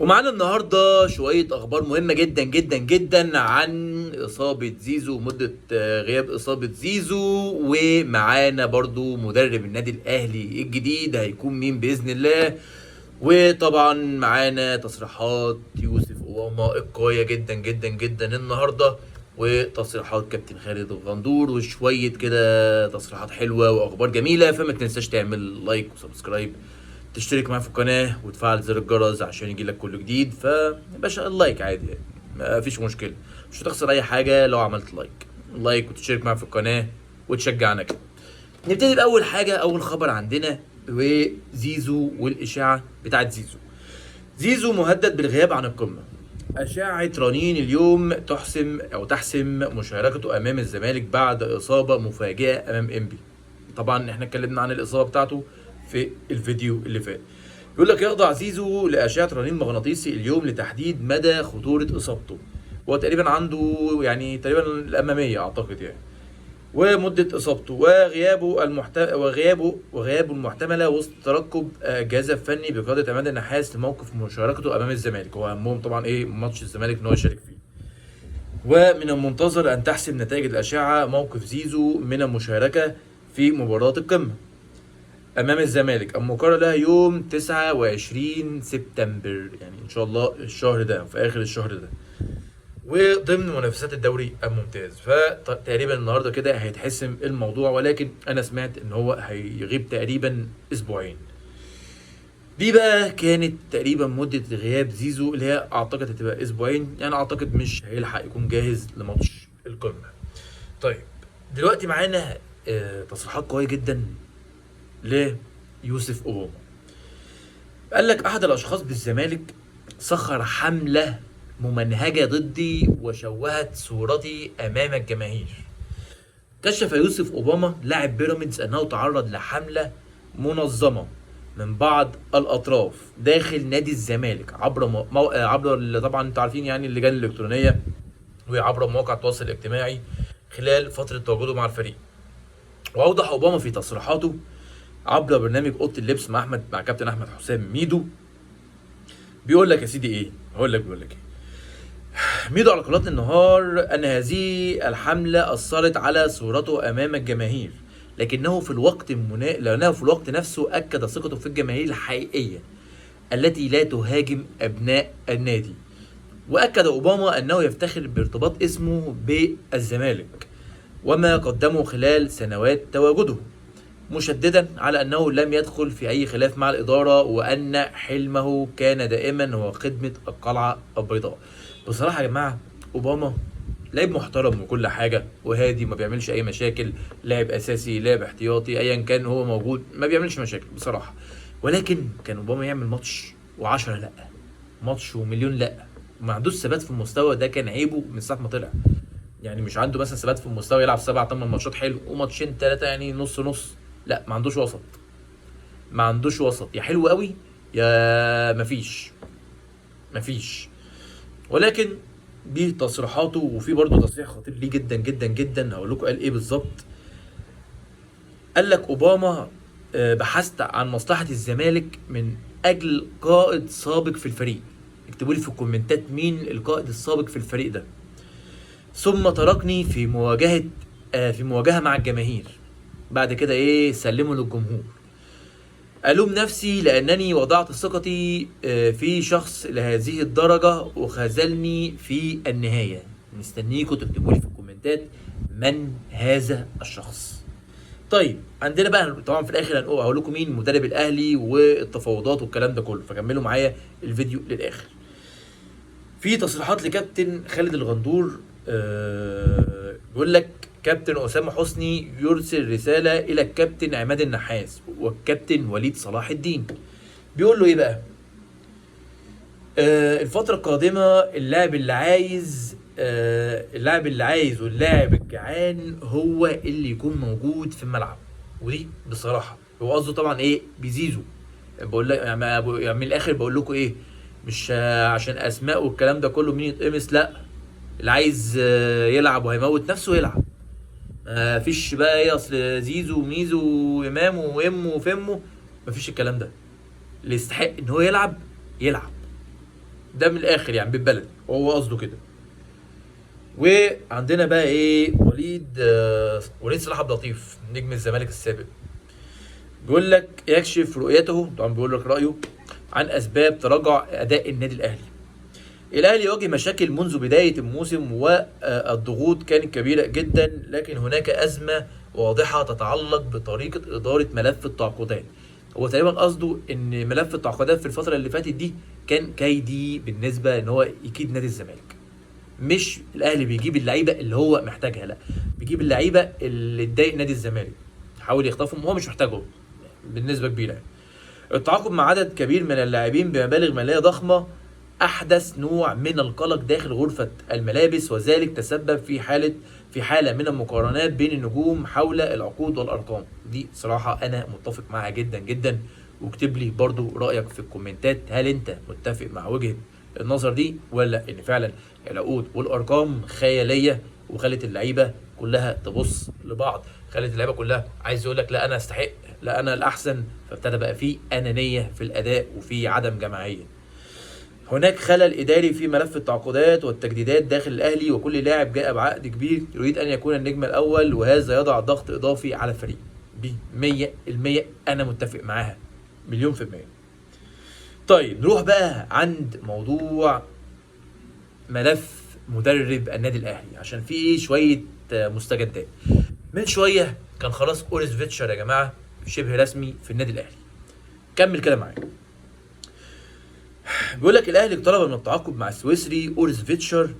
ومعانا النهارده شوية اخبار مهمة جدا جدا جدا عن اصابه زيزو، مده غياب اصابه زيزو، ومعانا برضو مدرب النادي الاهلي الجديد هيكون مين باذن الله، وطبعا معانا تصريحات يوسف اوباما القوية جدا جدا جدا النهارده، وتصريحات كابتن خالد الغندور، وشوية كده تصريحات حلوة واخبار جميلة. فما تنساش تعمل like و subscribe، تشترك معايا في القناة وتفعل زر الجرس عشان يجيلك كل جديد. فيا باشا ال like عادي يعني، ما فيش مشكلة، مش هتخسر اي حاجة لو عملت like وتشترك معايا في القناة وتشجعنا كده. نبتدي باول حاجة، اول خبر عندنا وزيزو والاشاعه بتاعت زيزو. زيزو مهدد بالغياب عن القمه. أشعة رنين اليوم تحسم أو تحسم مشاركته أمام الزمالك بعد إصابة مفاجئة أمام إنبي. طبعا احنا اتكلمنا عن الإصابة بتاعته في الفيديو اللي فات. بيقول لك يخضع زيزو لأشعة رنين مغناطيسي اليوم لتحديد مدى خطورة إصابته. هو تقريبا عنده يعني تقريبا الأمامية أعتقد يعني. ومدة إصابته وغيابه المحتملة وسط ترقب الجهاز الفني بقيادة عماد النحاس لموقف مشاركته أمام الزمالك. هو أهمهم طبعا إيه ماتش الزمالك إن هو يشارك فيه. ومن المنتظر أن تحسم نتائج الأشعة موقف زيزو من المشاركة في مباراة القمة أمام الزمالك المقرر لها يوم 29 سبتمبر، يعني إن شاء الله الشهر ده، في آخر الشهر ده، وضمن منافسات الدوري الممتاز. فتقريبا النهارده كده هيتحسم الموضوع، ولكن انا سمعت ان هو هيغيب تقريبا اسبوعين. دي بقى كانت تقريبا مدة غياب زيزو اللي هي اعتقد هتبقى اسبوعين، يعني اعتقد مش هيلحق يكون جاهز لماتش القمة. طيب دلوقتي معانا تصريحات قوية جدا ليوسف اوباما. قال لك احد الاشخاص بالزمالك سخر حملة ممنهجة ضدي وشوهت صورتي امام الجماهير. كشف يوسف اوباما لاعب بيراميدز انه تعرض لحملة منظمة من بعض الاطراف داخل نادي الزمالك عبر عبر اللي طبعا انتوا عارفين يعني اللجان الالكترونية وعبر مواقع التواصل الاجتماعي خلال فترة تواجده مع الفريق. واوضح اوباما في تصريحاته عبر برنامج اوضة اللبس مع كابتن احمد حسام ميدو. بيقول لك يا سيدي ايه؟ هقول لك بيقول لك ايه. ميدو على قناة النهار أن هذه الحملة أثرت على صورته أمام الجماهير، لكنه في الوقت لأنه في الوقت نفسه أكد ثقته في الجماهير الحقيقية التي لا تهاجم أبناء النادي. وأكد أوباما أنه يفتخر بارتباط اسمه بالزمالك وما قدمه خلال سنوات تواجده، مشددا على أنه لم يدخل في أي خلاف مع الإدارة، وأن حلمه كان دائما هو خدمة القلعة البيضاء. بصراحة يا جماعة أوباما لاعب محترم وكل حاجة، وهادي، ما بيعملش أي مشاكل، لاعب أساسي لاعب احتياطي أيا كان هو موجود ما بيعملش مشاكل بصراحة. ولكن كان أوباما يعمل ماتش و10 لأ، ماتش ومليون لأ، ما عندوش ثبات في المستوى. ده كان عيبه من ساعة ما طلع، يعني مش عنده مثلا ثبات في المستوى، يلعب 7-8 ماتشات حلو وماتشين 3 يعني نص نص، لا ما عندوش وسط، ما عندوش وسط، يا حلو قوي يا مفيش، مفيش. ولكن دي تصريحاته. وفي برضه تصريح خطير ليه جدا جدا جدا، هقول لكم قال ايه بالظبط. قال لك اوباما بحثت عن مصلحة الزمالك من اجل قائد سابق في الفريق. اكتبوا لي في الكومنتات مين القائد السابق في الفريق ده. ثم تركني في مواجهة مع الجماهير. بعد كده ايه، سلموا للجمهور. ألوم نفسي لأنني وضعت ثقتي في شخص لهذه الدرجة وخذلني في النهاية. مستنيكم تكتبوا لي في الكومنتات من هذا الشخص. طيب عندنا بقى طبعا في الآخر هقول لكم مين مدرب الأهلي والتفاوضات والكلام ده كله، فكملوا معايا الفيديو للآخر. في تصريحات لكابتن خالد الغندور، بيقول لك كابتن أسامة حسني يرسل رسالة إلى الكابتن عماد النحاس والكابتن وليد صلاح الدين. بيقول له إيه بقى؟ الفترة القادمة اللاعب اللي عايز، اللاعب اللي عايز واللاعب الجعان هو اللي يكون موجود في الملعب. ودي بصراحة هو قصده طبعا إيه؟ بزيزو. بقول لك يعني من الآخر بقول لكم إيه، مش عشان أسماء والكلام ده كله مين يتقمص، لا، اللي عايز يلعب وهيموت نفسه يلعب. مفيش بقى ايه اصل زيزو وميزو وامامه وامه وفمه، مفيش الكلام ده. اللي يستحق ان هو يلعب يلعب. ده من الاخر يعني بالبلد وهو قصده كده. وعندنا بقى ايه، وليد صلاح عبد اللطيف نجم الزمالك السابق، بيقول لك يكشف رؤيته، طبعا بيقول لك رايه عن اسباب تراجع اداء النادي الاهلي. الاهلي يواجه مشاكل منذ بداية الموسم والضغوط كانت كبيرة جدا، لكن هناك ازمة واضحة تتعلق بطريقة ادارة ملف التعاقدات. هو تقريبا قصده ان ملف التعاقدات في الفترة اللي فاتت دي كان كيدي بالنسبة ان هو يكيد نادي الزمالك. مش الاهلي بيجيب اللعيبة اللي هو محتاجها، لا بيجيب اللعيبة اللي تضايق نادي الزمالك، حاول يخطفهم وهو مش محتاجهم بالنسبة كبيرة يعني. التعاقد مع عدد كبير من اللاعبين بمبالغ ماليه ضخمة احدث نوع من القلق داخل غرفة الملابس، وذلك تسبب في حاله من المقارنات بين النجوم حول العقود والارقام. دي صراحة انا متفق معها جدا جدا، واكتب لي برضو رايك في الكومنتات، هل انت متفق مع وجهه النظر دي ولا ان فعلا العقود والارقام خيالية وخلت اللعيبة كلها تبص لبعض، خلت اللعيبة كلها عايز يقول لك لا انا استحق، لا انا الاحسن، فابتدى بقى في انانية في الاداء وفي عدم جماعية. هناك خلل اداري في ملف التعاقدات والتجديدات داخل الاهلي، وكل لاعب جاء بعقد كبير يريد ان يكون النجم الاول، وهذا يضع ضغط اضافي على الفريق. دي 100% انا متفق معاها 1,000,000%. طيب نروح بقى عند موضوع ملف مدرب النادي الاهلي، عشان في ايه شوية مستجدات. من شوية كان خلاص اوريس فيتشر يا جماعة شبه رسمي في النادي الاهلي. كمل كده معايا. بيقول لك الاهلي اقترب من التعاقد مع السويسري اوريس فيتشر،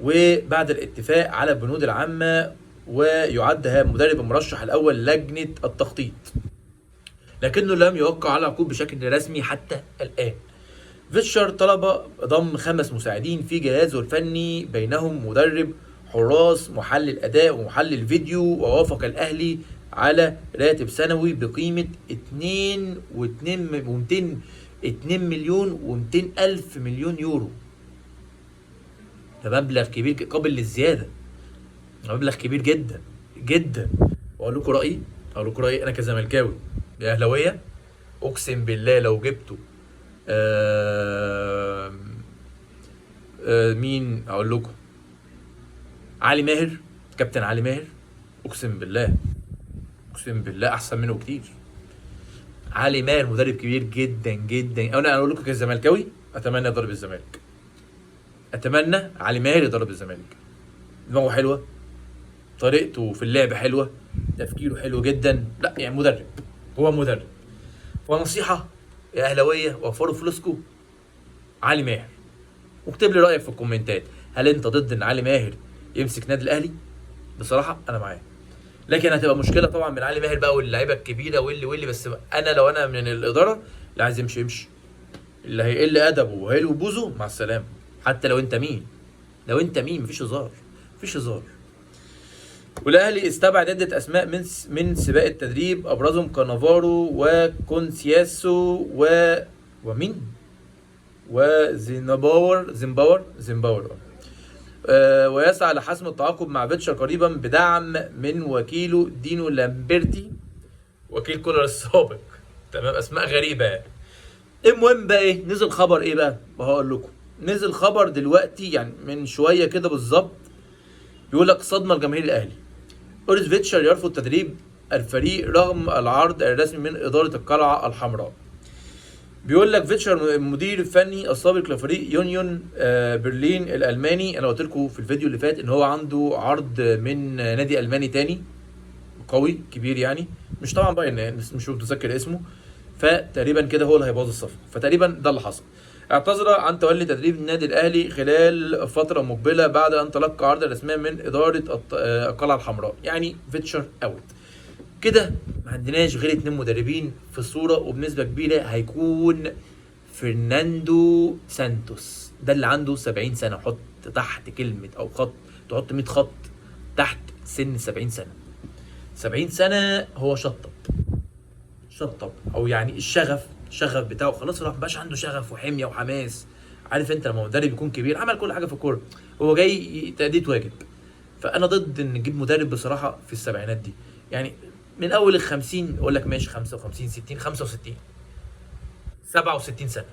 وبعد الاتفاق على البنود العامة، ويعد مدرب المرشح الاول لجنة التخطيط، لكنه لم يوقع على عقود بشكل رسمي حتى الان. فيتشر طلب ضم 5 مساعدين في جهازه الفني، بينهم مدرب حراس، محلل اداء، ومحلل فيديو، ووافق الاهلي على راتب سنوي بقيمة اتنين واتنين ومتين، اتنين مليون ومتين ألف مليون يورو. ده مبلغ كبير قابل للزيادة، مبلغ كبير جدا جدا. واقول لكم رأيي، اقول لكم رأيي انا كزملكاوي يا اهلاوية، اقسم بالله لو جبتوا مين اقول لكم، علي ماهر، كابتن علي ماهر، اقسم بالله، اقسم بالله احسن منه كتير. علي ماهر مدرب كبير جدا جدا. انا اقول لكم كزملكاوي اتمنى يضرب الزمالك، اتمنى علي ماهر يضرب الزمالك. دماغه حلوة، طريقته في اللعب حلوة، تفكيره حلو جدا، لا يعني مدرب، هو مدرب. فنصيحه يا اهلاويه، وفروا فلوسكم علي ماهر. واكتب لي رايك في الكومنتات، هل انت ضد ان علي ماهر يمسك نادي الاهلي؟ بصراحة انا معاه، لكن هتبقى مشكلة طبعا من علي ماهر بقى واللعيبة الكبيرة واللي واللي، بس انا لو انا من الادارة اللي عايز يمشي يمشي، اللي هيقل ادبه وهيلو بوزه مع السلامة، حتى لو انت مين، لو انت مين، مفيش هزار، مفيش هزار. والاهلي استبعد عده اسماء من سباق التدريب، ابرزهم كانافارو وكونسياسو ومين؟ وزينباور، زينباور، زينباور. ويسعى لحسم التعاقد مع فيتشر قريبا بدعم من وكيله دينو لامبرتي، وكيل كولر السابق. تمام، اسماء غريبة يعني. المهم بقى ايه، نزل خبر ايه بقى؟ هقول لكم. نزل خبر دلوقتي يعني من شوية كده بالظبط، بيقول لك صدمة لجماهير الاهلي، اوريس فيتشر يرفض تدريب الفريق رغم العرض الرسمي من ادارة القلعة الحمراء. بيقول لك فيتشر المدير الفني السابق لفريق يونيون برلين الالماني، انا قلت لكم في الفيديو اللي فات ان هو عنده عرض من نادي الماني تاني قوي كبير يعني، مش طبعا بايرن، بس مش متذكر اسمه، فتقريبا كده هو اللي هيبوظ الصفقة، فتقريبا ده اللي حصل. اعتذر عن تولي تدريب النادي الاهلي خلال فترة مقبله بعد ان تلقى عرض رسميا من ادارة القلعة الحمراء، يعني فيتشر out. كده ما عندناش غير 2 مدربين في الصورة، وبنسبة كبيرة هيكون فرناندو سانتوس، ده اللي عنده 70 سنة. حط تحت كلمة او خط، تحط 100 خط تحت سن 70 سنة. 70 سنة هو شطب، شطب، او يعني الشغف بتاعه خلاص راح، مبقاش عنده شغف وحميه وحماس. عارف انت لما مدرب يكون كبير عمل كل حاجة في الكورة، هو جاي تأدية واجب. فانا ضد ان نجيب مدرب بصراحة في السبعينات دي، يعني من اول ال 50 اقول لك ماشي، 55، 60، 65، 67 سنة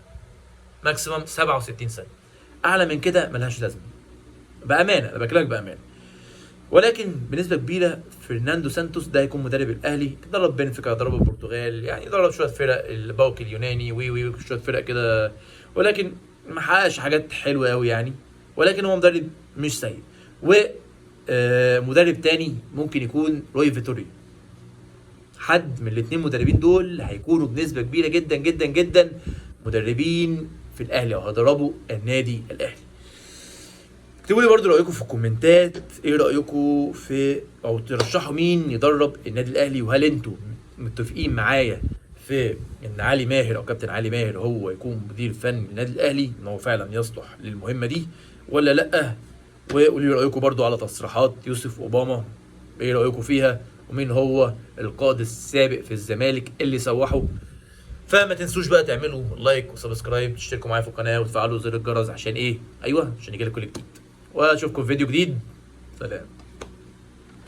ماكسيمم، 67 سنة. اعلى من كده ملهاش لازمه بامانه، انا بكلمك بامانه. ولكن بنسبة كبيرة فرناندو سانتوس ده هيكون مدرب الاهلي. درب بنفيكا، درب البرتغال، يعني درب شوية فرق، الباوك اليوناني وي وي شوية فرق كده، ولكن ما حققش حاجات حلوة قوي يعني، ولكن هو مدرب مش سيء. و مدرب تاني ممكن يكون روي فيتوريا. حد من الاثنين مدربين دول هيكونوا بنسبة كبيرة جدا جدا جدا مدربين في الاهلي او هيدربوا النادي الاهلي. اكتبوا لي برضو رايكم في الكومنتات، ايه رايكم في او ترشحوا مين يدرب النادي الاهلي، وهل انتوا متفقين معايا في ان علي ماهر او كابتن علي ماهر هو يكون مدير فني للنادي الاهلي، ان هو فعلا يصلح للمهمه دي ولا لا؟ وقولوا لي رايكم برضو على تصريحات يوسف اوباما، ايه رايكم فيها، ومين هو القائد السابق في الزمالك اللي سوحه. فما تنسوش بقى تعملوا like و subscribe، تشتركوا معايا في القناة وتفعلوا زر الجرس عشان ايه؟ ايوه، عشان يجيلك كل جديد. واشوفكم في فيديو جديد. سلام.